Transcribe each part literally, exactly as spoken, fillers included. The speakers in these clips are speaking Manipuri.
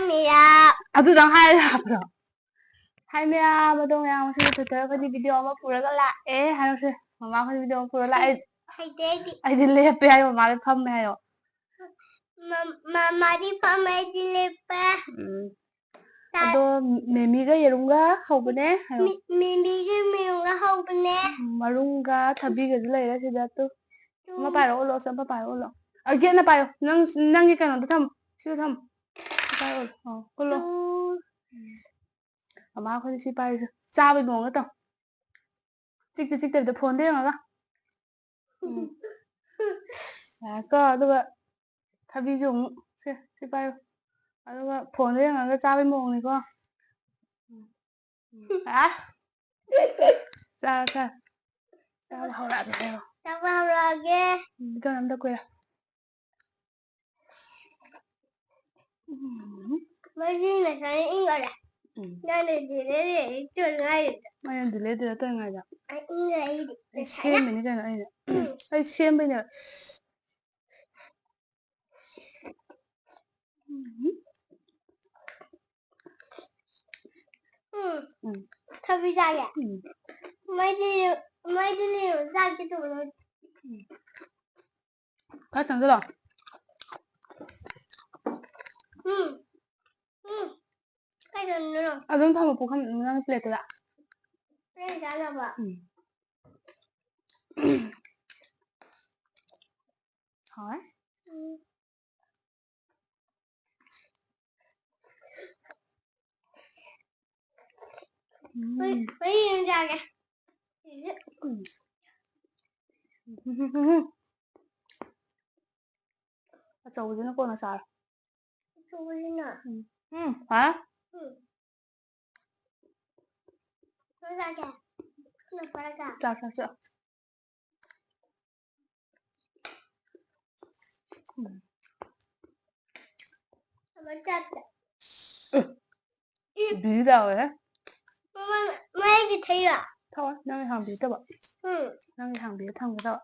ꯃꯌꯥ꯫ ꯑꯗꯨꯗꯪ ꯍꯥꯏꯔ ꯌꯥꯕ꯭ꯔꯣ? ꯍꯥꯏ ꯃꯌꯥꯝ, ꯑꯗꯣ ꯃꯌꯥꯝ, ꯉꯁꯤꯗꯤ ꯊꯣꯏꯊꯣꯏ ꯑꯩꯈꯣꯏꯗꯤ ꯚꯤꯗꯤꯑꯣ ꯑꯃ ꯄꯨꯔꯒ ꯂꯥꯛꯑꯦ ꯍꯥꯏꯔꯁꯦ꯫ ꯃꯃꯥ ꯑꯩꯈꯣꯏꯗꯤ ꯚꯤꯗꯤꯑꯣ ꯑꯃ ꯄꯨꯔꯒ ꯂꯥꯛꯑꯦ꯫ ꯍꯩꯇꯦ ꯑꯩꯗꯤ꯫ ꯑꯩꯗꯤ ꯂꯦꯞꯄꯦ ꯍꯥꯏꯌꯣ, ꯃꯃꯥꯗꯤ ꯐꯝꯃꯦ ꯍꯥꯏꯌꯣ꯫ ꯃ-, ꯃꯃꯥꯗꯤ ꯐꯝꯃꯦ, ꯑꯩꯗꯤ ꯂꯦꯞꯄꯦ꯫ ꯎꯝ꯫ ꯇꯥ-, ꯑꯗꯣ ꯃꯦꯃꯤꯒ ꯌꯦꯔꯨꯝꯒ ꯍꯧꯕꯅꯦ ꯍꯥꯏꯌꯣ꯫ ꯃꯤ-, ꯃꯦꯃꯤꯒ ꯌꯦꯔꯨꯝꯒ ꯍꯧꯕꯅꯦ꯫ ꯎꯝ, ꯃꯔꯨꯝꯒ ꯊꯕꯤꯒꯁꯨ ꯂꯩꯔꯦ ꯁꯤꯗ ꯇꯨ꯫ ꯑꯃ ꯇꯨ꯫ ꯄꯥꯏꯔꯛꯑꯣ, ꯂꯣꯁ ꯑꯃ ꯄꯥꯏꯔꯛꯑꯣ, ꯂꯣ-, ꯑ, ꯒꯦꯠꯅ ꯄꯥꯏꯌꯣ꯫ ꯅꯪ, ꯅꯪꯒꯤ ꯀꯩꯅꯣꯗꯣ ꯊꯝꯃꯣ꯫ ꯁꯤꯗ ꯊꯝꯃꯣ꯫ ꯄꯥꯏꯔꯛꯑꯣ꯫ ꯑ, ꯀꯨꯜꯂꯣ꯫ ꯇꯨ꯫ ꯃꯃꯥ ꯑꯩꯈꯣꯏꯅ ꯁꯤ ꯄꯥꯏꯔꯤꯁꯦ ꯆꯥꯕꯩ ꯃꯑꯣꯡꯗ ꯇꯧ꯫ ꯆꯤꯛꯇꯤ ꯆꯤꯛꯇꯕꯤꯗ ꯐꯣꯟꯗ ꯌꯦꯡꯉꯒ꯫ ꯎꯝ꯫ ꯌꯥꯔꯦꯀꯣ, ꯑꯗꯨꯒ ꯊꯕꯤꯁꯨ ꯑꯃꯨꯛ ꯁꯦ, ꯁꯤ ꯄꯥꯏꯌꯨ꯫ ꯑꯗꯨꯒ ꯐꯣꯟꯗ ꯌꯦꯡꯉꯒ ꯆꯥꯕꯩ ꯃꯑꯣꯡꯅꯤꯀꯣ꯫ ꯎꯝ꯫ ꯎꯝ꯫ ꯑꯥ! ꯆꯥ, ꯆꯥ꯫ ꯆꯥꯕ ꯍꯧꯔꯛꯑꯒꯦ ꯍꯥꯏꯌꯣ꯫ ꯆꯥꯕ ꯍꯧꯔꯛꯑꯒꯦ꯫ ꯎꯝ, ꯏꯆꯟ ꯑꯝꯇ ꯀꯨꯏꯔꯦ꯫ ꯎꯝ꯫ ꯃꯩꯗꯤ ꯉꯁꯥꯏꯅ ꯏꯪꯈꯔꯦ꯫ ꯎꯝ꯫ ꯅꯪꯅ ꯗꯤꯂꯦ ꯗꯤꯂꯦ ꯇꯧꯔꯤꯉꯩꯗ꯫ ꯑꯩꯅ ꯗꯤꯂꯦ ꯗꯤꯂꯦ ꯇꯧꯔꯤꯉꯩꯗ꯫ ꯑꯩ ꯏꯪꯈꯔꯦ ꯑꯩꯗꯤ ꯑꯩ ꯉꯁꯥꯏꯅ꯫ ꯁꯦꯝꯃꯤꯅꯤ ꯀꯩꯅꯣ ꯑꯩꯅ꯫ ꯎꯝ꯫ ꯑꯩ ꯁꯦꯝꯕꯩꯅꯦꯕ꯫ ꯎꯝ꯫ ꯎꯝ꯫ ꯎꯝ꯫ ꯊꯕꯤ ꯆꯥꯒꯦ꯫ ꯎꯝ꯫ ꯃꯩꯗꯤ, ꯃꯩꯗꯤ ꯂꯩꯔꯣ, ꯆꯥꯛꯇꯤ ꯊꯣꯡꯉꯣ꯫ ꯎꯝ꯫ ꯈꯔ ꯆꯪꯁꯤꯜꯂꯣ꯫ ꯎꯝ꯫ ꯎꯝ꯫ ꯀꯩꯗꯧꯔꯤꯅꯣ? ꯑꯗꯨꯝ ꯊꯝꯃꯣ ꯄꯨꯈꯝ ꯅꯪꯒꯤ ꯄ꯭ꯂꯦꯠꯇꯨꯗ꯫ ꯄ꯭ꯂꯦꯠ ꯆꯥꯅꯕ꯫ ꯎꯝ꯫ ꯍꯥꯎꯋꯦ꯫ ꯎꯝ꯫ ꯎꯝ꯫ ꯍꯣꯏ, ꯍꯣꯏ, ꯌꯦꯟ ꯆꯥꯒꯦ꯫ ꯎꯝ꯫ ꯑꯆꯧꯕꯁꯤꯅ ꯀꯣꯟꯅ ꯆꯥꯔꯣ꯫ ꯑꯆꯧꯕꯁꯤꯅ? ꯎꯝ꯫ ꯎꯝ, ꯍꯥ? ꯎꯝ꯫ ꯆꯥ, ꯆꯥ, ꯆꯥ꯫ ꯎꯝ꯫ ꯕꯤꯗꯤ ꯇꯧꯋꯦꯍꯦ꯫ ꯃꯃꯥ, ꯃꯩꯒꯤ ꯊꯩꯔꯥ? ꯊꯛꯑꯣ, ꯅꯪꯒꯤ ꯍꯥꯡꯕꯤꯗꯕ꯫ ꯎꯝ꯫ ꯅꯪꯒꯤ ꯍꯥꯡꯕꯤꯔ ꯊꯝꯒꯗꯕ꯫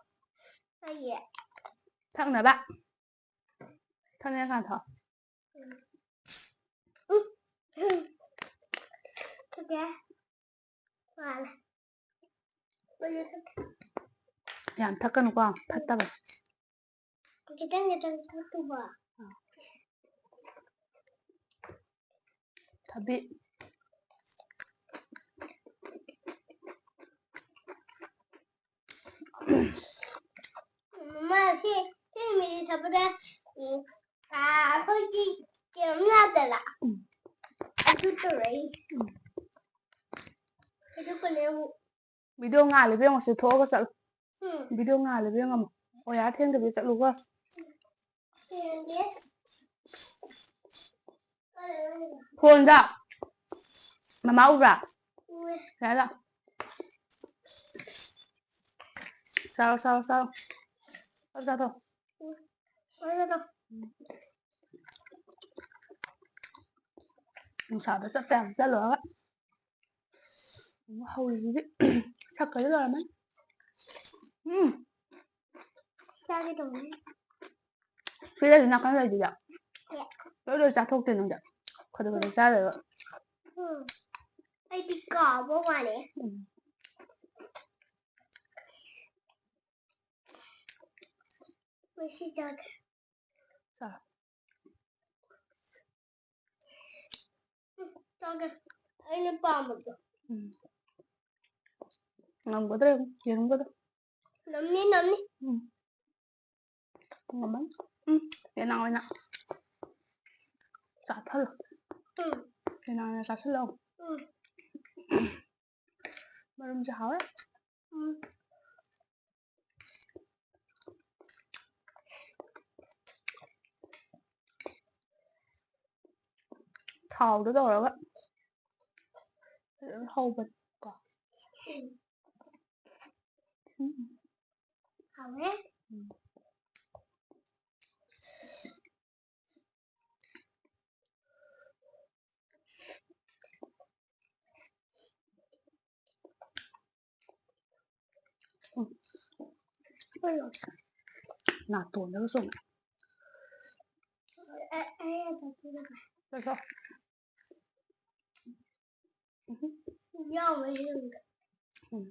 ꯀꯩꯒꯤ? ꯊꯛꯅꯕ꯫ ꯊꯛꯅꯤꯡꯉꯀꯥꯟꯗ ꯊꯛꯑꯣ꯫ ꯎꯝ꯫ ꯌꯥꯝ ꯊꯛꯀꯅꯨꯀꯣ, ꯐꯠꯇꯕ꯫ ꯈꯤꯇꯪ ꯈꯤꯇꯪ ꯊꯛꯇꯧꯕ꯫ ꯊꯕꯤ꯫ ꯃꯥ ꯁꯤ, ꯁꯤ ꯃꯤꯔꯤ ꯊꯛꯄꯗ, ꯎꯝ, ꯑꯥ, ꯑꯩꯈꯣꯏꯒꯤ ꯀꯩꯅꯣꯝ ꯌꯥꯗ꯭ꯔꯥ? ꯎꯝ꯫ ꯑꯗꯨ ꯇꯧꯔꯛꯏ꯫ ꯎꯝ꯫ ꯑꯗꯨꯒꯅꯦ ꯑꯃꯨꯛ꯫ ꯚꯤꯗꯤꯑꯣ ꯉꯥꯜꯂꯤꯕ ꯌꯦꯡꯉꯣ, ꯁꯤ ꯊꯣꯛꯑꯒ ꯆꯠꯂꯨ꯫ ꯎꯝ꯫ ꯚꯤꯗꯤꯑꯣ ꯉꯥꯜꯂꯤꯕ ꯌꯦꯡꯉꯝꯃꯣ꯫ ꯑꯣꯌꯥ ꯊꯦꯡꯗꯕꯤ ꯆꯠꯂꯨꯀꯣ꯫ ꯊꯦꯡꯗꯦ꯫ ꯐꯣꯟꯗ꯫ ꯃꯃꯥ ꯎꯕ꯭ꯔꯥ? ꯎꯏ꯫ ꯌꯥꯔꯦ, ꯂꯥꯛꯑꯣ꯫ ꯆꯥꯔꯣ, ꯆꯥꯔꯣ, ꯆꯥꯔꯣ꯫ ꯆꯥꯔꯣ, ꯆꯥꯔꯣ꯫ ꯎꯏ꯫ ꯆꯥꯔꯣ, ꯆꯥꯔꯣ꯫ ꯅꯨꯡꯁꯥꯗ ꯆꯠꯄ ꯌꯥꯝ ꯆꯠꯂꯨꯔꯒ꯫ ꯑꯃꯨꯛ ꯍꯧꯔꯤꯁꯤꯗꯤ ꯁꯛꯀꯁꯨ ꯂꯣꯏꯔꯝꯃꯅꯤ꯫ ꯎꯝ꯫ ꯆꯥꯒꯦ ꯇꯧꯕꯅꯤ꯫ ꯁꯤꯗꯁꯨ ꯅꯥꯀꯟ ꯂꯩꯗꯨꯗ꯫ ꯍꯣꯏ꯫ ꯂꯣꯏ ꯂꯣꯏ ꯆꯥꯊꯣꯛꯇꯦ ꯅꯪꯗꯤ꯫ ꯈꯖꯤꯛ ꯈꯖꯤꯛ ꯆꯥꯗꯣꯏꯕ꯫ ꯎꯝ꯫ ꯑꯩꯗꯤ ꯀꯥꯎꯕ ꯃꯥꯜꯂꯦ꯫ ꯎꯝ꯫ ꯉꯁꯤ ꯆꯥꯒꯦ꯫ ꯆꯥ꯫ ꯎꯝ, ꯆꯥꯒꯦ꯫ ꯑꯩꯅ ꯄꯥꯝꯕꯗꯣ꯫ ꯎꯝ꯫ ꯉꯝꯒꯗ꯭ꯔꯥ ꯌꯦꯡꯉꯨ, ꯌꯦꯔꯨꯝꯒꯗꯣ꯫ ꯅꯝꯅꯤ, ꯅꯝꯅꯤ꯫ ꯎꯝ꯫ ꯉꯝꯃꯅꯤ꯫ ꯎꯝ, ꯌꯦꯅꯥꯡ ꯑꯣꯏꯅ ꯆꯥꯊꯠꯂꯣ꯫ ꯎꯝ꯫ ꯌꯦꯅꯥꯡ ꯑꯣꯏꯅ ꯆꯥꯁꯤꯜꯂꯣ꯫ ꯎꯝ꯫ ꯃꯔꯨꯝꯁꯦ ꯍꯥꯎꯋꯦ꯫ ꯎꯝ꯫ ꯊꯥꯎꯗ ꯇꯧꯔꯒ ꯐꯖꯅ ꯍꯧꯕꯅꯤꯀꯣ꯫ ꯎꯝ꯫ ꯍꯥꯎꯋꯦ꯫ ꯎꯝ꯫ ꯎꯝ꯫ ꯅꯥꯇꯣꯟꯗꯒ ꯆꯣꯡꯉꯦ꯫ ꯑ-, ꯑ-, ꯑꯩ ꯑꯗꯨ ꯄꯤꯔꯒꯦ꯫ ꯆꯠꯊꯣꯛ꯫ ꯌꯥꯎꯕꯩ ꯌꯨꯝꯗ꯫ ꯎꯝ꯫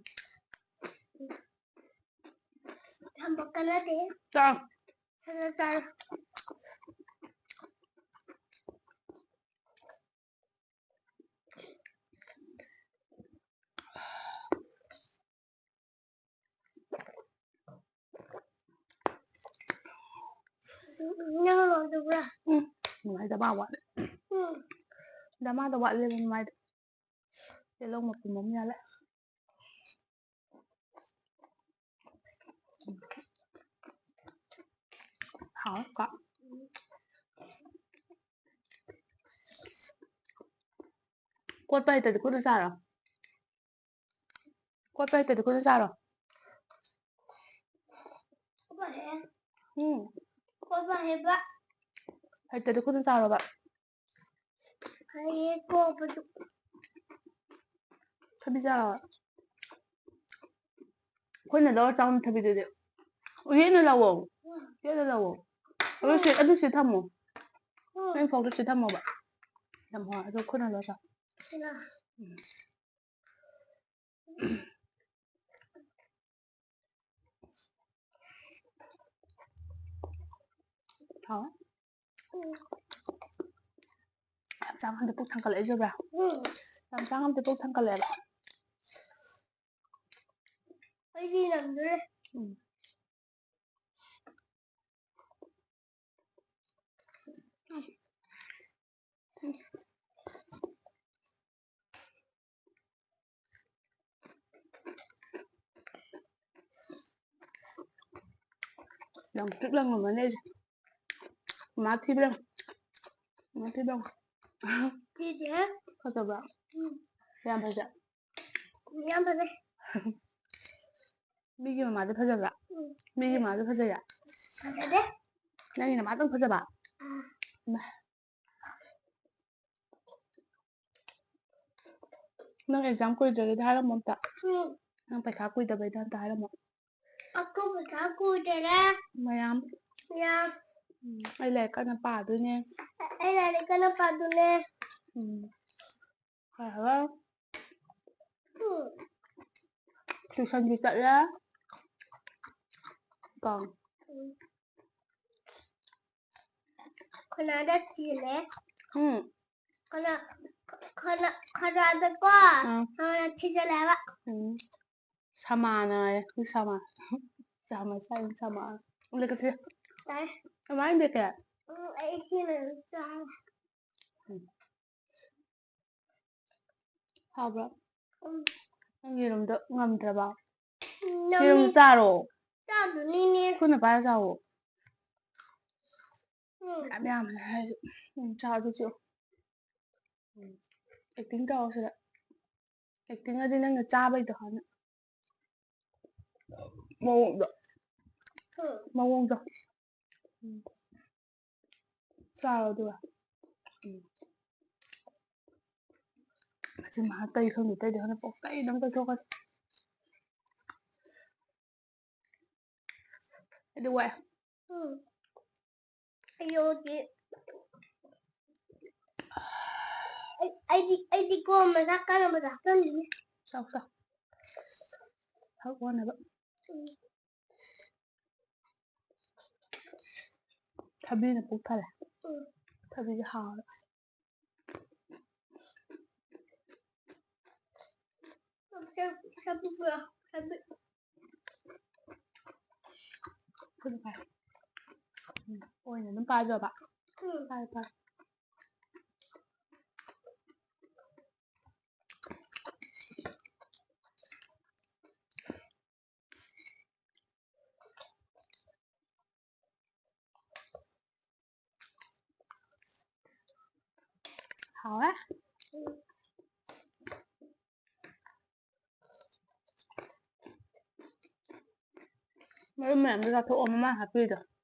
ꯊꯝꯕ ꯀꯥꯟꯅꯗꯦ꯫ ꯆꯥꯎ꯫ ꯁꯅꯥ ꯆꯥꯔꯣ꯫ ꯅꯪ ꯂꯣꯏꯗꯕ꯭ꯔꯥ? ꯎꯝ꯫ ꯅꯨꯡꯉꯥꯏ ꯗꯃꯥ ꯋꯥꯠꯂꯦ꯫ ꯎꯝ꯫ ꯗꯃꯥꯗ ꯋꯥꯠꯂꯦꯕ ꯅꯨꯡꯉꯥꯏꯗ꯫ ꯇꯤꯜꯍꯧ ꯃꯄꯨꯝ ꯑꯃ ꯌꯥꯜꯂꯦ꯫ ꯍꯥꯎꯋꯦ ꯀꯣ꯫ ꯀꯣꯠꯄ ꯍꯩꯇ꯭ꯔꯗꯤ ꯈꯨꯠꯅ ꯆꯥꯔꯣ꯫ ꯀꯣꯠꯄ ꯍꯩꯇ꯭ꯔꯗꯤ ꯈꯨꯠꯅ ꯆꯥꯔꯣ꯫ ꯀꯣꯠꯄ ꯍꯩ꯫ ꯎꯝ꯫ ꯀꯣꯠꯄ ꯍꯩꯕ꯫ ꯍꯩꯇ꯭ꯔꯗꯤ ꯈꯨꯠꯅ ꯆꯥꯔꯣꯕ꯫ ꯍꯩꯌꯦ ꯀꯣꯠꯄꯁꯨ꯫ ꯊꯕꯤ ꯆꯥꯔꯣ꯫ ꯑꯩꯈꯣꯏꯅ ꯂꯧꯔ ꯆꯥꯎꯅ ꯊꯕꯤꯗꯨꯗꯤ꯫ ꯎꯌꯦꯟ ꯑꯣꯏꯅ ꯂꯧꯋꯣ꯫ ꯎꯌꯦꯟ ꯑꯣꯏꯅ ꯂꯧꯋꯣ꯫ ꯑꯗꯨ ꯁꯤ, ꯑꯗꯨ ꯁꯤ ꯊꯝꯃꯣ꯫ ꯎꯝ꯫ ꯅꯪ ꯐꯧꯗꯣ ꯁꯤ ꯊꯝꯃꯣꯕ꯫ ꯊꯝꯃꯣ꯫ ꯑꯗꯨ ꯑꯩꯈꯣꯏꯅ ꯂꯧꯔ ꯆꯥꯎ꯫ ꯁꯤꯅ꯫ ꯍꯥꯎꯋꯦ꯫ ꯌꯥꯝ ꯆꯥꯡ ꯑꯝꯗ ꯄꯨꯛ ꯊꯟꯒꯠꯂꯛꯏꯁꯦ ꯎꯕ꯭ꯔꯥ? ꯎꯝ꯫ ꯌꯥꯝ ꯆꯥꯡ ꯑꯝꯗ ꯄꯨꯛ ꯊꯟꯒꯠꯂꯛꯑꯦꯕ꯫ ꯑꯩꯗꯤ ꯅꯪꯗꯣꯔꯦ꯫ ꯎꯝ꯫ ꯂꯪꯇ꯭ꯔꯤꯛ ꯂꯪꯉꯝꯃꯅꯤ ꯑꯩꯁꯦ꯫ ꯃꯥ ꯊꯤꯕ꯭ꯔꯥ? ꯃꯥ ꯊꯤꯕ꯭ꯔꯥ? ꯊꯤꯗꯦ꯫ ꯐꯖꯕ꯭ꯔꯥ? ꯎꯝ꯫ ꯌꯥꯝ ꯐꯖ꯫ ꯌꯥꯝ ꯐꯖꯩ꯫ ꯃꯤꯒꯤ ꯃꯃꯥꯗ ꯐꯖꯕ꯭ꯔꯥ? ꯎꯝ꯫ ꯃꯤꯒꯤ ꯃꯃꯥꯗ ꯐꯖꯩꯔꯥ? ꯐꯖꯗꯦ꯫ ꯅꯪꯒꯤ ꯃꯃꯥꯗꯪ ꯐꯖꯕ? ꯑꯥ꯫ ꯏꯃꯥ꯫ ꯅꯪ exam ꯀꯨꯏꯗ꯭ꯔꯦꯗꯤ ꯍꯥꯏꯔꯝꯃꯣ ꯑꯝꯇ꯫ ꯎꯝ꯫ ꯅꯪ ꯄꯩꯈꯥ ꯀꯨꯏꯗꯕꯩꯗ ꯑꯝꯇ ꯍꯥꯏꯔꯝꯃꯣ꯫ ꯑꯩꯈꯣꯏ ꯄꯩꯈꯥ ꯀꯨꯏꯗꯔꯦ꯫ ꯃꯌꯥꯝ꯫ ꯌꯥꯝ꯫ ꯎꯝ, ꯑꯩ ꯂꯥꯏꯔꯤꯛ ꯀꯟꯅ ꯄꯥꯗꯣꯏꯅꯦ꯫ ꯑꯩ ꯂꯥꯏꯔꯤꯛ ꯀꯟꯅ ꯄꯥꯗꯣꯏꯅꯦ꯫ ꯎꯝ꯫ ꯍꯣꯏ, ꯍꯜꯂꯣ꯫ ꯇ꯭ꯌꯨꯁꯟꯁꯨ ꯆꯠꯂꯦ꯫ ꯀꯥꯡ꯫ ꯎꯝ꯫ ꯈꯨꯅꯥꯗ ꯊꯤꯜꯂꯦ꯫ ꯎꯝ꯫ ꯈꯨꯅꯥ-, ꯈꯨꯅꯥ-, ꯈꯨꯅꯥꯗꯀꯣ, ꯑꯥ꯫ ꯈꯨꯅꯥ ꯊꯤꯖꯤꯜꯂꯦ ꯍꯥꯏꯕ꯫ ꯎꯝ꯫ ꯁꯃꯥꯅ ꯍꯥꯏꯌꯦ꯫ ꯁꯃꯥ꯫ ꯁꯃꯥ ꯁꯥꯏ, ꯁꯃꯥ꯫ ꯎꯂꯦ ꯀꯁꯤ꯫ ꯇꯥꯏ꯫ ꯀꯃꯥꯏꯅ ꯗꯦꯀꯦ? ꯎꯝ, ꯑꯩ ꯁꯤꯅ ꯆꯥꯔꯦ꯫ ꯎꯝ꯫ ꯍꯥꯎꯕ꯭ꯔꯣ? ꯎꯝ꯫ ꯅꯪ ꯌꯦꯔꯨꯝꯗꯣ ꯉꯝꯗ꯭ꯔꯕ? ꯎꯝ, ꯌꯦꯔꯨꯝ ꯅꯝꯃꯤ꯫ ꯆꯥꯔꯣ꯫ ꯆꯥꯗꯣꯏꯅꯤꯅꯦ꯫ ꯈꯨꯠꯅ ꯄꯥꯏꯔ ꯆꯥꯋꯣ꯫ ꯎꯝ꯫ ꯃꯌꯥꯝ ꯌꯥꯝꯅ ꯍꯥꯏꯔꯁꯨ꯫ ꯎꯝ, ꯆꯥꯎ ꯑꯗꯨꯁꯨ꯫ ꯎꯝ꯫ Acting ꯇꯧꯔꯣ ꯁꯤꯗ꯫ Acting ꯑꯗꯤ ꯅꯪꯅ ꯆꯥꯕꯩꯗꯣ ꯍꯥꯟꯅ꯫ ꯃꯑꯣꯡꯗꯣ꯫ ꯎꯝ꯫ ꯃꯑꯣꯡꯗꯣ꯫ ꯎꯝ꯫ ꯆꯥꯔꯣ ꯑꯗꯨꯒ꯫ ꯎꯝ꯫ ꯑꯁꯤ ꯃꯥ ꯇꯩ ꯈꯪꯗꯦ, ꯇꯩꯗꯦ ꯈꯪꯗꯦ, ꯄꯣꯛꯇꯩ ꯑꯗꯨꯝ ꯇꯩꯊꯣꯛꯀꯅꯤ꯫ ꯑꯩꯗꯤ ꯋꯥꯏ꯫ ꯎꯝ꯫ ꯑꯩ ꯌꯣꯠꯀꯦ꯫ ꯑꯩ, ꯑꯩꯗꯤ, ꯑꯩꯗꯤ ꯀꯣ ꯃꯁꯥ ꯀꯟꯅ ꯃꯁꯥ ꯀꯟꯅ ꯆꯥꯎ, ꯆꯥꯎ꯫ ꯍꯛ ꯋꯥꯅꯕ꯫ ꯎꯝ꯫ ꯊꯕꯤꯅ ꯄꯨꯛ ꯊꯜꯂꯦ꯫ ꯎꯝ꯫ ꯊꯕꯤꯁꯦ ꯍꯥꯎꯋꯦ꯫ ꯊꯕꯤ ꯄꯨꯔꯛꯑꯣ, ꯊꯕꯤ꯫ ꯈꯨꯠꯅ ꯄꯥꯏ꯫ ꯎꯝ, ꯑꯣꯏꯅ ꯑꯗꯨꯝ ꯄꯥꯏꯖꯕ꯫ ꯎꯝ꯫ ꯄꯥꯏ, ꯄꯥꯏ꯫ ꯍꯥꯎꯋꯦ꯫ ꯃꯔꯨꯝ ꯃꯌꯥꯝꯗꯣ ꯆꯥꯊꯣꯛꯑꯣ, ꯃꯃꯥ ꯍꯥꯞꯄꯤꯗꯣ꯫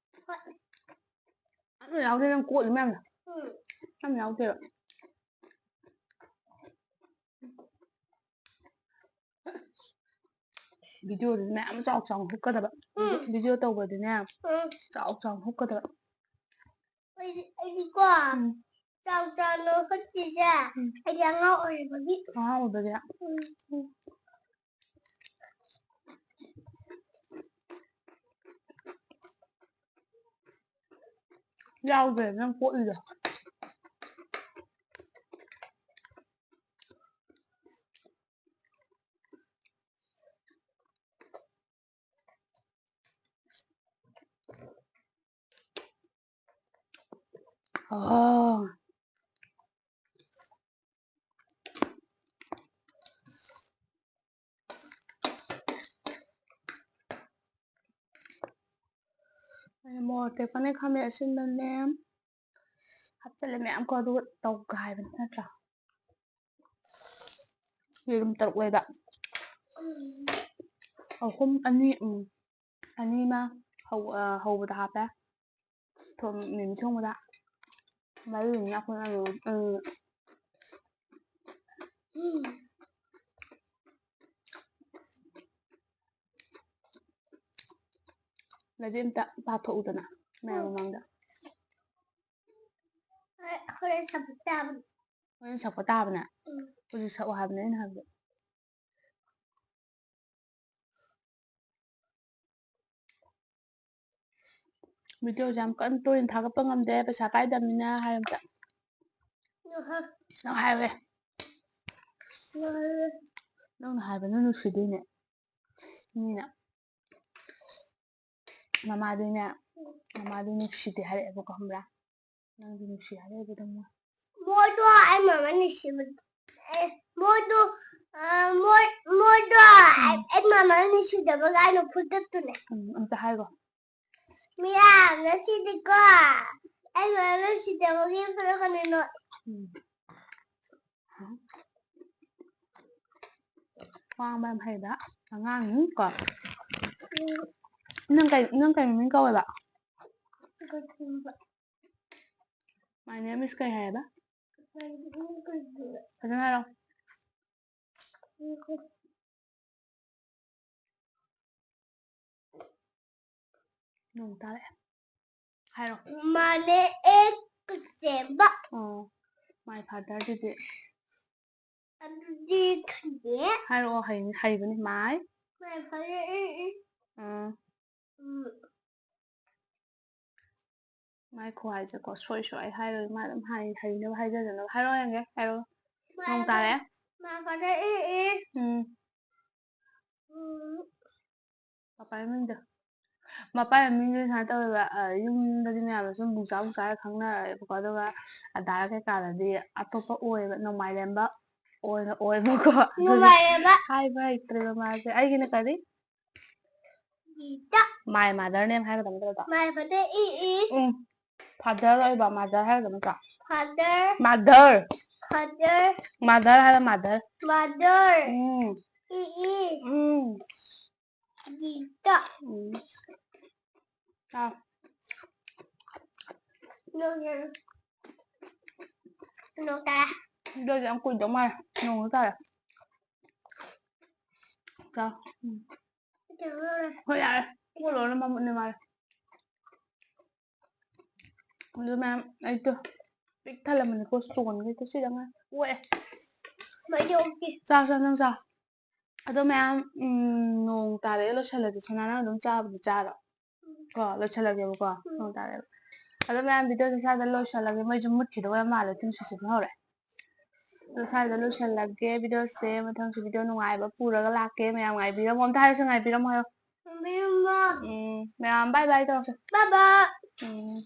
ꯍꯣꯏ꯫ ꯑꯝꯇ ꯌꯥꯎꯗꯦ ꯅꯪ ꯀꯣꯠꯂꯤ ꯃꯌꯥꯝꯗꯣ꯫ ꯎꯝ꯫ ꯑꯝ ꯌꯥꯎꯗꯦꯕ꯫ Videoꯗꯨꯗꯤ ꯃꯌꯥꯝ ꯆꯥꯎ ꯆꯥꯎꯅ ꯍꯨꯛꯀꯗꯕ꯫ ꯎꯝ꯫ Video ꯇꯧꯕꯗꯤꯅꯦ, ꯎꯝ꯫ ꯆꯥꯎ ꯆꯥꯎꯅ ꯍꯨꯛꯀꯗꯕ꯫ ꯑꯩꯗꯤ, ꯑꯩꯗꯤꯀꯣ, ꯎꯝ꯫ ꯆꯥꯎ ꯆꯥꯎꯅ ꯍꯨꯠꯇ꯭ꯔꯤꯁꯦ ꯎꯝ꯫ ꯑꯩꯗꯤ ꯑꯉꯥꯡ ꯑꯣꯏꯔꯤꯕꯒꯤ꯫ ꯑꯉꯥꯡ ꯑꯣꯏꯕꯒꯤ꯫ ꯎꯝ꯫ ꯌꯥꯎꯗ꯭ꯔꯦ ꯅꯪ ꯀꯣꯠꯂꯤꯗꯣ꯫ ꯑꯣ꯫ ꯑꯩꯅ ꯃꯣꯔꯣꯛ ꯑꯇꯦꯛꯄꯅꯦ, ꯈꯥꯃꯦꯟ ꯑꯁꯤꯟꯕꯅꯦ ꯍꯥꯞꯆꯤꯜꯂꯦ ꯃꯌꯥꯝ ꯀꯣ, ꯑꯗꯨꯒ ꯇꯧꯒꯥꯏꯕꯅꯦ ꯅꯠꯇ꯭ꯔꯥ? ꯌꯦꯔꯨꯝ ꯇꯔꯨꯛ ꯂꯩꯕ꯫ ꯑꯍꯨꯝ, ꯑꯅꯤ, ꯎꯝ꯫ ꯑꯅꯤꯃ ꯍꯧ-, ꯑ, ꯍꯧꯕꯗ ꯍꯥꯞꯄꯦ꯫ ꯊꯣꯡ-, ꯃꯤꯃꯤ ꯊꯣꯡꯕꯗ꯫ ꯃꯔꯤꯅꯤꯅ ꯑꯩꯈꯣꯏꯅ ꯑꯂꯨ, ꯎꯝ꯫ ꯂꯩꯗꯤ ꯑꯝꯇ ꯄꯥꯊꯣꯛꯎꯗꯅ ꯃꯌꯥꯝ ꯃꯃꯥꯡꯗ꯫ ꯍꯣꯔꯦꯟ ꯁꯛꯄ ꯇꯥꯕꯅꯦ꯫ ꯍꯣꯔꯦꯟ ꯁꯛꯄ ꯇꯥꯕꯅꯦ? ꯎꯝ꯫ ꯍꯧꯖꯤꯛ ꯁꯛꯑꯣ ꯍꯥꯏꯕꯅꯦ ꯑꯩꯅ ꯍꯥꯏꯕꯗꯤ꯫ ꯚꯤꯗꯤꯑꯣꯁꯦ ꯌꯥꯝ ꯀꯟꯅ ꯇꯣꯏꯅ ꯊꯥꯒꯠꯄ ꯉꯝꯗꯦ, ꯄꯩꯁꯥ ꯄꯥꯏꯗꯕꯅꯤꯅ ꯍꯥꯏ ꯑꯝꯇ꯫ ꯑꯍ꯫ ꯅꯪ ꯍꯥꯏꯌꯨꯍꯦ꯫ ꯌꯥꯔꯦ꯫ ꯅꯪꯅ ꯍꯥꯏꯕꯅ ꯅꯨꯡꯁꯤꯗꯣꯏꯅꯦ꯫ ꯃꯤꯅ ꯃꯃꯥꯗꯤꯅꯦ, ꯃꯃꯥꯗꯤ ꯅꯨꯡꯁꯤꯗꯦ ꯍꯥꯏꯔꯛꯑꯦꯕꯀꯣ, ꯈꯪꯕ꯭ꯔꯥ? ꯅꯪꯗꯤ ꯅꯨꯡꯁꯤ ꯍꯥꯏꯔꯛꯏꯕꯗꯣ ꯃꯣꯏ꯫ ꯃꯣꯏꯗꯣ ꯑꯩ ꯃꯃꯥ ꯅꯨꯡꯁꯤꯕ-, ꯑꯦ, ꯃꯣꯏꯗꯣ, ꯑ, ꯃꯣꯏ-, ꯃꯣꯏꯗꯣ ꯑꯩ, ꯎꯝ꯫ ꯑꯩ ꯃꯃꯥ ꯅꯨꯡꯁꯤꯗꯕꯒ ꯑꯩꯅ ꯐꯨꯗꯠꯇꯨꯅꯦ꯫ ꯎꯝ, ꯑꯝꯇ ꯍꯥꯏꯒꯣ꯫ ꯃꯤꯌꯥꯝ ꯉꯁꯤꯗꯤꯀꯣ, ꯑꯩ ꯃꯃꯥ ꯅꯨꯡꯁꯤꯗꯕꯒꯤ ꯐꯨꯗꯠꯀꯅꯤ ꯅꯣꯏ꯫ ꯎꯝ꯫ ꯋꯥ ꯉꯥꯡꯕ ꯌꯥꯝ ꯍꯩꯕ ꯑꯉꯥꯡꯅꯤ ꯀꯣ꯫ ꯎꯝ꯫ ꯅꯪ ꯀꯩ, ꯅꯪ ꯀꯩ ꯃꯃꯤꯡ ꯀꯧꯋꯦꯕ? ꯀꯩ ꯈꯨꯝꯕ? My name is ꯀꯩ ꯍꯥꯏꯌꯦꯕ? My name is ꯀꯩ ꯍꯥꯏꯕ? ꯐꯖꯅ ꯍꯥꯏꯔꯣ꯫ ꯅꯣꯡ ꯇꯥꯔꯛꯑꯦ꯫ ꯍꯥꯏꯔꯣ꯫ My name is ꯀꯨꯆꯦꯝꯕ꯫ ꯑꯣ, my father ꯗꯨꯗꯤ꯫ ꯑꯗꯨꯗꯤ ꯈꯪꯗꯦ꯫ ꯍꯥꯏꯔꯛꯑꯣ, ꯍꯩ-, ꯍꯩꯕꯅꯤ꯫ My꯫ My father is, is, um, um, my ꯈꯨꯍꯥꯏꯁꯦꯀꯣ, ꯁꯣꯏ ꯁꯣꯏ ꯍꯥꯏꯔꯣꯏ, ꯃꯥ ꯑꯗꯨꯝ ꯍꯥꯏ-, ꯍꯩꯅꯕ ꯍꯥꯏꯖꯖꯅꯕ꯫ ꯍꯥꯏꯔꯛꯑꯣ ꯌꯦꯡꯒꯦ, ꯍꯥꯏꯔꯛꯑꯣ꯫ my ꯅꯣꯡ ꯇꯥꯔꯦ꯫ father, my father is, is, ꯎꯝ, ꯎꯝ, ꯄꯄꯥꯏ ꯃꯃꯤꯡꯗꯣ꯫ ꯃꯄꯥꯏ ꯃꯃꯤꯡꯁꯦ ꯁꯨꯃꯥꯏꯅ ꯇꯧꯋꯦꯕ, ꯑ, ꯌꯨꯝꯗꯗꯤ ꯃꯌꯥꯝꯅ ꯁꯨꯝ ꯕꯨꯡꯆꯥ ꯕꯨꯡꯆꯥ ꯈꯪꯅꯔꯦꯕꯀꯣ, ꯑꯗꯨꯒ ꯑꯙꯥꯔ ꯀꯩꯀꯥꯗꯗꯤ ꯑꯇꯣꯞꯄ ꯑꯣꯏꯌꯦꯕ, ꯅꯣꯡꯃꯥꯏꯔꯦꯝꯕ ꯑꯣꯏꯅ ꯑꯣꯏꯕꯀꯣ꯫ ꯑꯗꯨꯒꯤ ꯅꯨꯡꯉꯥꯏꯔꯦꯕ꯫ ꯍꯥꯏꯕ ꯍꯩꯇ꯭ꯔꯦꯕ ꯃꯥꯁꯦ꯫ ꯑꯩꯒꯤꯅ ꯀꯔꯤ? ꯒꯤꯇ꯫ My mother name ꯍꯥꯏꯒꯗꯕ ꯅꯠꯇ꯭ꯔꯣ? My father is, is, um, father ꯑꯣꯏꯕ, mother ꯍꯥꯏꯒꯗꯕ ꯅꯠꯇ꯭ꯔꯣ? father, Mother꯫ father, Mother ꯍꯥꯏꯕ, mother꯫ mother, um, is, is, ꯎꯝ, ꯒꯤꯇ꯫ ꯎꯝ꯫ ꯆꯥꯎ꯫ ꯅꯣꯡ, ꯅꯣꯡ ꯇꯥꯔꯦ꯫ ꯑꯗꯨꯗꯤ ꯌꯥꯝ ꯀꯨꯏꯗꯧ ꯃꯥꯜꯂꯦ꯫ ꯅꯣꯡꯁꯨ ꯇꯥꯔꯦ꯫ ꯆꯥꯎ꯫ ꯎꯝ꯫ ꯍꯣꯏ, ꯌꯥꯔꯦ꯫ ꯄꯨꯡ ꯂꯣꯏꯔ ꯃꯃꯨꯠꯅꯦ ꯃꯥꯜꯂꯦ꯫ ꯑꯗꯨ ꯃꯌꯥꯝ ꯑꯩꯗꯣ ꯄꯤꯛ ꯊꯜꯂꯝꯕꯅꯤꯀꯣ, ꯆꯣꯟꯒꯦ ꯁꯤꯗ ꯉꯥꯏ꯫ ꯑꯣꯛꯑꯦ꯫ ꯃꯌꯣꯝꯒꯤ꯫ ꯆꯥ, ꯆꯥ, ꯅꯪ ꯆꯥ꯫ ꯑꯗꯣ ꯃꯌꯥꯝ, ꯎꯝ, ꯅꯣꯡ ꯇꯥꯔꯛꯑꯦ, ꯂꯣꯏꯁꯜꯂꯁꯦ꯫ ꯁꯣꯅꯥ, ꯅꯪ ꯑꯗꯨꯝ ꯆꯥꯕꯗꯤ ꯆꯥꯔꯣ꯫ ꯀꯣ, ꯂꯣꯏꯁꯜꯂꯒꯦꯕꯀꯣ꯫ ꯅꯣꯡ ꯇꯥꯔꯛꯑꯦꯕ꯫ ꯑꯗꯣ ꯃꯌꯥꯝ, video ꯁꯦ ꯁ꯭ꯋꯥꯏꯗ ꯂꯣꯏꯁꯜꯂꯒꯦ꯫ ꯃꯩꯁꯨ ꯃꯨꯠꯈꯤꯗꯧꯕ ꯃꯥꯜꯂꯦ, ꯊꯨꯝꯁꯨ ꯁꯤꯠꯄ ꯍꯧꯔꯦ꯫ ꯑꯗꯣ ꯁ꯭ꯋꯥꯏꯗ ꯂꯣꯏꯁꯜꯂꯒꯦ video ꯁꯦ꯫ ꯃꯊꯪꯁꯨ video ꯅꯨꯡꯉꯥꯏꯕ ꯄꯨꯔꯒ ꯂꯥꯛꯀꯦ꯫ ꯃꯌꯥꯝ ꯉꯥꯏꯕꯤꯔꯝꯃꯣ꯫ ꯑꯝꯇ ꯍꯥꯏꯔꯁꯤ, ꯉꯥꯏꯕꯤꯔꯝꯃꯣ ꯍꯥꯏꯌꯣ꯫ ꯉꯥꯏꯕꯤꯔꯝꯃꯣ꯫ ꯎꯝ, ꯃꯌꯥꯝ bye bye ꯇꯧꯔꯁꯦ꯫ Bye bye꯫ ꯎꯝ꯫